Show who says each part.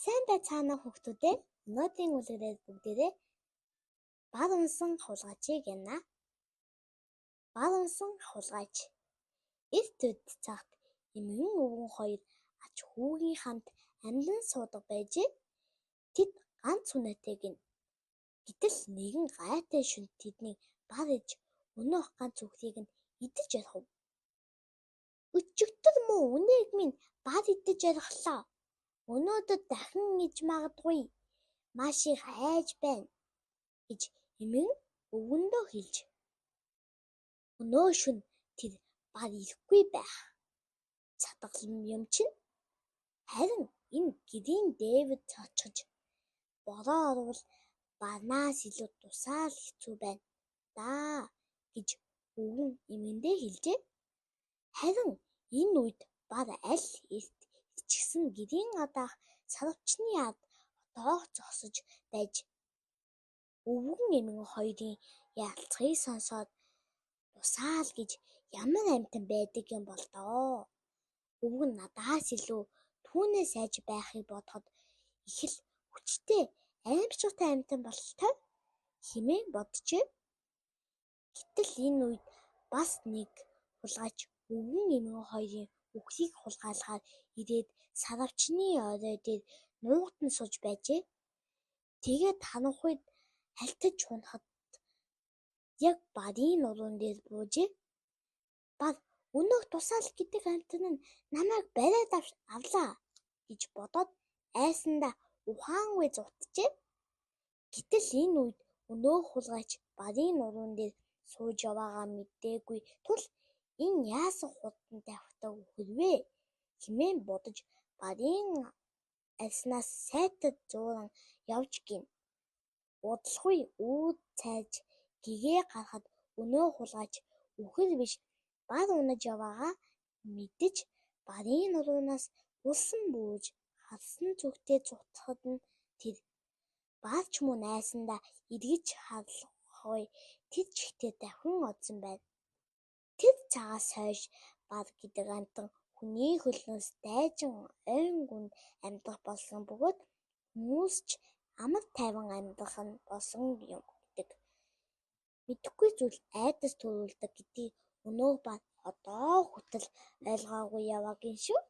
Speaker 1: Сайн байцгаана уу хүүхдүүдээ. Өнөөдрийн үлгэрээр бүгдээрээ бар унсан хулгайчийг ярина. Бар унсан хулгайч. Эрт үд цагт эмгэн өвгөн хоёр ач хүүгийн хамт амьлан суудаг байжээ. Тэд ганц үнэтэй гэнэ. Гэтэл нэгэн гайтай шөнө тэднийг бар иж өнөөх ганц үхрийг нь идэж орхив. Өчигдөр муу үнээг минь бар идэж орхилоо. Өнөөдөр дахин иж магадгүй. Маш их айж байна гэж эмгэн өвгөндөө хэлж. Өнөө шөнө тэр бар ирэхгүй байх. Цадгалан юм чинь. Харин энэ гэрийн дээвэр цоцгож бороо орвол барнаас илүү дусаал хэцүү байна даа гэж өвгөн эмгэндээ хэлжээ. Харин энэ үед бар аль эрт ирчихсэн гэрийн гадаах сарвчны ард отоох зогсож байж өвгөн эмгэн хоёрын ярилцахыг сонсоод дусаал гэж ямар амьтан байдаг юм бол доо. Өвгөн надаас илүү түүнээс айж байхыг бодоход их л хүчтэй аимшигтай амьтан бололтой хэмээн боджээ. Гэтэл энэ үед бас нэг хулгайч өвгөн эмгэн хоёрын үхрийг хулгайлахаар ирээд сарвчны орой дээр нуугдан сууж байжээ. Тэгээд харанхуйд халтаж унахад яг барын нуруун дээр буужээ. Бар өнөөх дусаал гэдэг амьтан нь намайг бариад авлаа гэж бодоод айсандаа ухаангүй зугтжээ. Гэтэл энэ үед өнөөх хулгайч барын нуруун дээр сууж яваагаа мэдээгүй тул энэ яасан хурдан давхитай үхэр вэ хэмээн бодож барын арьснаас сайтар зууран явж гинэ. Удалгүй үүд цайж гэгээ гарахад өнөө хулгайч үхэр биш бар унаж яваагаа мэдэж барын нуруунаас улсан бууж харсан зүгтээ зугтахад нь тэр бар ч мөн айсандаа эргэж харахгүй тэр чигтээ давхин одсон байна. Тэр цагаас хойш бар гэдэг амьтан хүний хөлнөөс дайжин ойн гүнд амьдрах болсон бөгөөд хүмүүс ч амар тайван амьдрах нь болсон юм гэдэг. Мэдэхгүй зүйл айдас төрүүлдэг гэдгийг өнөөх бар одоо хүртэл ойлгоогүй яваа гэнэ шүү.